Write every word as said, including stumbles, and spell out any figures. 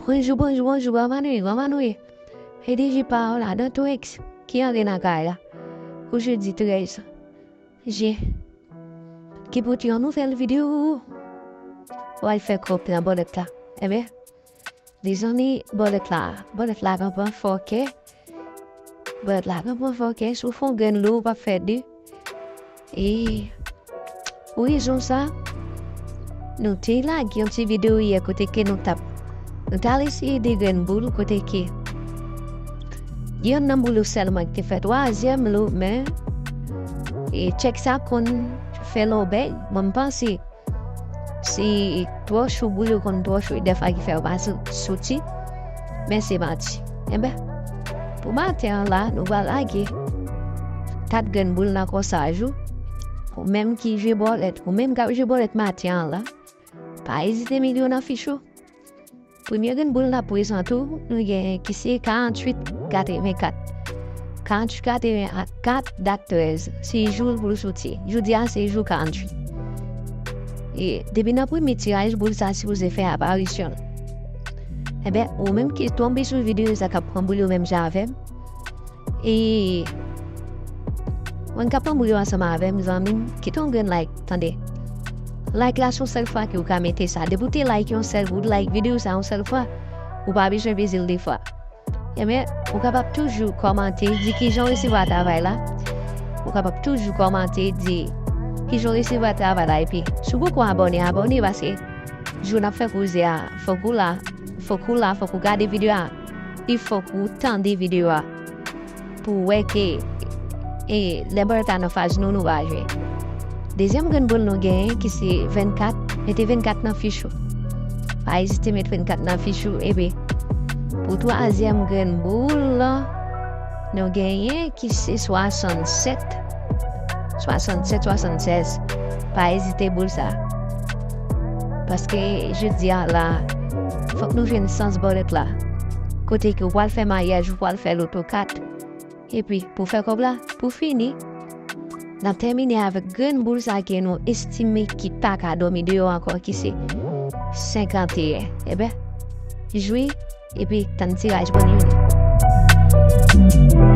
Bonjou, bonjou, bonjou, kòman nou ye, kòman nou ye? P D G pa w la, Dantox, ki antre nan kay la. Pou jedi trèz jen. Ki pote yon nouvèl videyo. W al fè kòb nan bòlèt la. Enben, dizon li bòlèt la. Bòlèt la pran pran fòkè. Bòlèt la pran pran fòkè. Si w fè yon grenn lou, w p ap fè de. E pou rezon sa, nou te lage yon ti videyo yè kote ke nou t ap, nou t al eseye de grenn boul kote ke yonn nan boul yo sèlman ki te fè twazyèm lou, men e tchèk sa konn fè lòbèy. Mwen, m panse se twò cho, boul yo konn twò cho, e dèfwa ki fè yo pa sou-, soti, men se manti. Enben, pou maten an la, nou pral lage kat grenn boul nan kòsaj ou. Ou menm ki jwe bòlèt, ou menm k ap jwe bòlèt maten an la, pa ezite met yo nan fich ou. Premye grenn boul n ap prezante w, nou genyen ki se karanntuit katrevenkat. Karanntuit katrevenkat, dat trèz, se jou l pou l soti. Jodi a se jou karanntuit. E depi nan premye tiraj, boul sa sipoze fè aparisyon l. Enben, ou menm ki tonbe sou videyo sa, k ap pran boul yo menm jan avè m, e mwen k ap pran boul yo ansanm avè m, zanmi m, kite yon grenn like, tande. Like la se yon sèl fwa ke w ka mete sa. Depi w te like yon sèl, ou like videyo sa yon sèl fwa, ou pa bezwen peze l de fwa. Enben, ou kapab toujou kòmante, di kijan w resevwa travay la. Ou kapab toujou kòmante, di kijan w resevwa travay la. Epi, si w poko abòne, abòne, paske jou n ap fè koze a, fòk ou la, fòk ou la, fòk ou gade videyo a, e fòk ou tande videyo a pou w wè ke, e, lè bòlèt la nan faz nou, nou pa jwe. Dezyèm grenn boul nou genyen ki se vennkat, mete vennkat nan fich ou. Pa ezite met vennkat nan fich ou. Epi, pou twazyèm grenn boul lan, nou genyen ki se swasannsèt. Swasannsèt, swasannsèz. Pa ezite boul sa. Paske jodi a la, fòk nou jwenn sans bòlèt la. Kote ke w pral fè maryaj, ou pral fè loto kat. Epi, pou fè kòb la, pou fini, n ap tèmine avèk grenn boul sa ke nou estime ki pa ka dòmi deyò ankò, ki se senkanteyen. Enben, jwi, epi tann tiraj, bòn jounen.